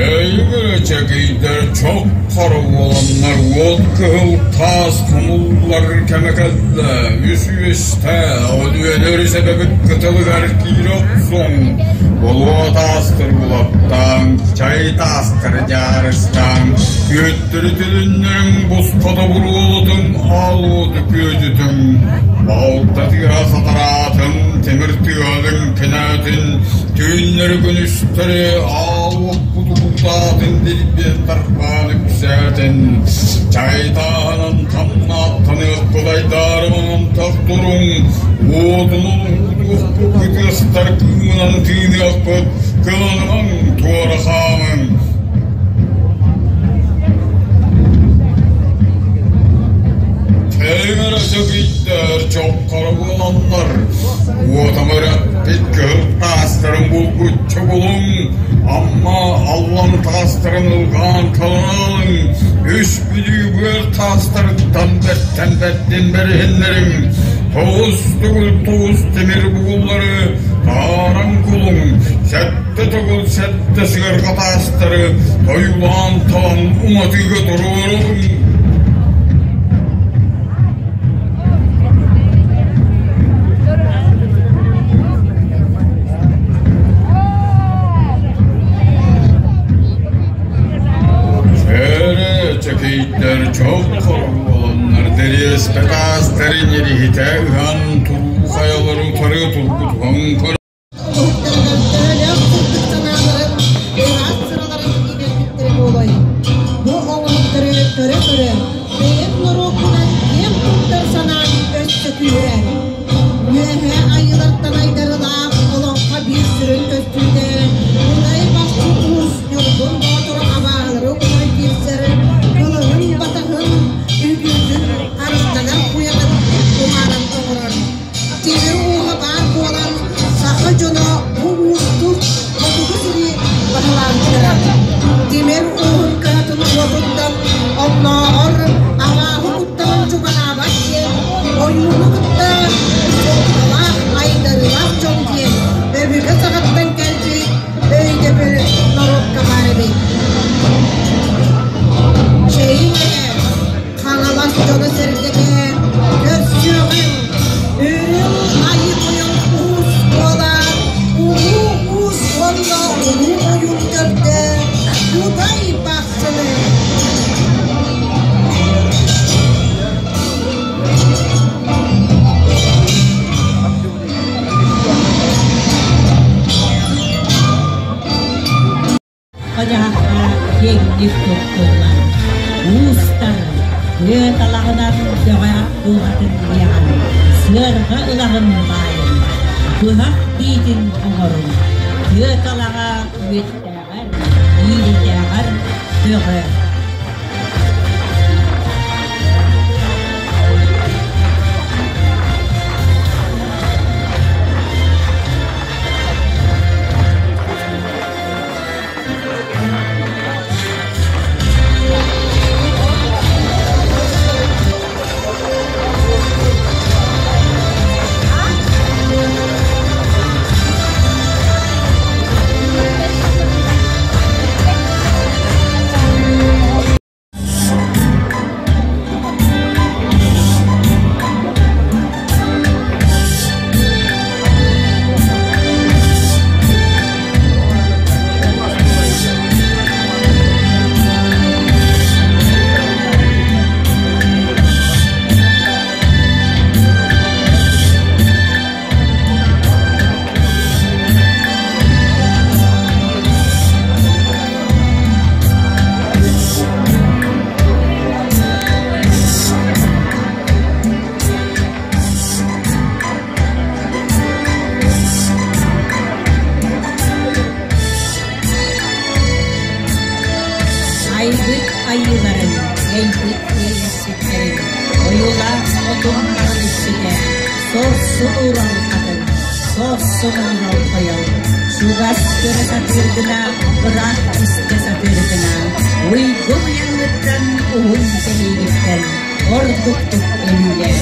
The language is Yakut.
Чэйигэр чэкийдэр чох хара буоланнар уот кыһыл таас хомуллар кэмэ кэллэ, үс үөстээх Өлүөнэ өрүс эбэбит кытылыгар киирэ охсуҥ, болуо таастары булаттааҥ, чай таастары дьаарыстааҥ, күөттэри төлөннөрүҥ, босхото буруолутуҥ, аал уоту күөдьүтүҥ, балта тыаһа сатараатын, тимир тыаһын кэнээтин, түүннэри-күнүстэри аал уоппут угутаатын дирбиэн тарбаан үксээтин, чайтааһынан тамнааттаныахпыт айдаарыманан туруҥ, уотунан уутуохпут кытыастар кыымынан тыыныахпыт, кыланымаҥ, туора хаамыҥ. Тэҥэрэ сөкүйдэр чоххоро буоланнар, уотамыраппыт кыһыл таастарын булгуччу булуҥ, Амма аллан таастарын ылгаан талаалыҥ, үс Бүлүү быар таастарыттан бэртэн бэрдин бэриһиннэриҥ, тоҕус төгүл тоҕус тимир бугуллары тааран кулуҥ, сэттэ төгүл сэттэ сыарҕа таастары тойулаан талан уматыыга туруоруҥ. Эрэ чэкийдэр чох буоланнар дэриэспэ таастарын ириһитэ ыһан туруу хайалары утары тургутуһан көрө Уһуктарыгар төһөлөөх сырдык санааларын, ыраас сыраларын иҥэрбиттэрэ буолуой? Бу оҥоһуктары көрө-көрө, бэйэм норуоккунан киэн туттар санаам өссө күүһүрэр. Үөһээ айыылартан айдарылаах олоҥхо биир сүрүн көстүүтэ Удай Бахсы Уус Ньургун Боотур абааһылары утары киирсэр кылыһын батаһын, үҥкүүтүн харыстанар куйаҕын кумааран оҥорор. Тимир ууһа баар буолан, саха дьоно бу уустук хотугу сири баһылаабыттара. Тимир ууһун кыһатын уотуттан оннооҕор абааһы кутталын чугаһаабат диэн ойууну кытта суолталаах, айдарыылаах дьон диэн өбүгэ саҕаттан кэлбит өйдөбүл норуокка баар эбит. Чэйиҥ эрэ, Хаҥалас дьоно-сэргэтэ көрсүөҕүҥ, Үрүҥ Айыы Тойон уус буола, Улуу Уус уонна Улуу Ойуун төрдө Кудай Бахсыны. Дьаһахха киэҥник туттуллар. Уустар тыа талаҕынан бөҕө дууһатын иэҕэн, сыарҕа ылаҕын баайын, быһах биитин оҥорун, тыа талаҕа үөттээҕэр, ииритээҕэр бөҕө. Айбыт айыыларын, эйбит иэйэхситтэрин, ойуулаах отун-маһын иччитэ, сорсун уурал хатын, сорсун уурал тойон, чугас көрө сатыыр гына, ыраах истэ сатыыр гына, уйгу уйаҥҥыттан уһун сэриигиттэн ордуктук өлүүлэр.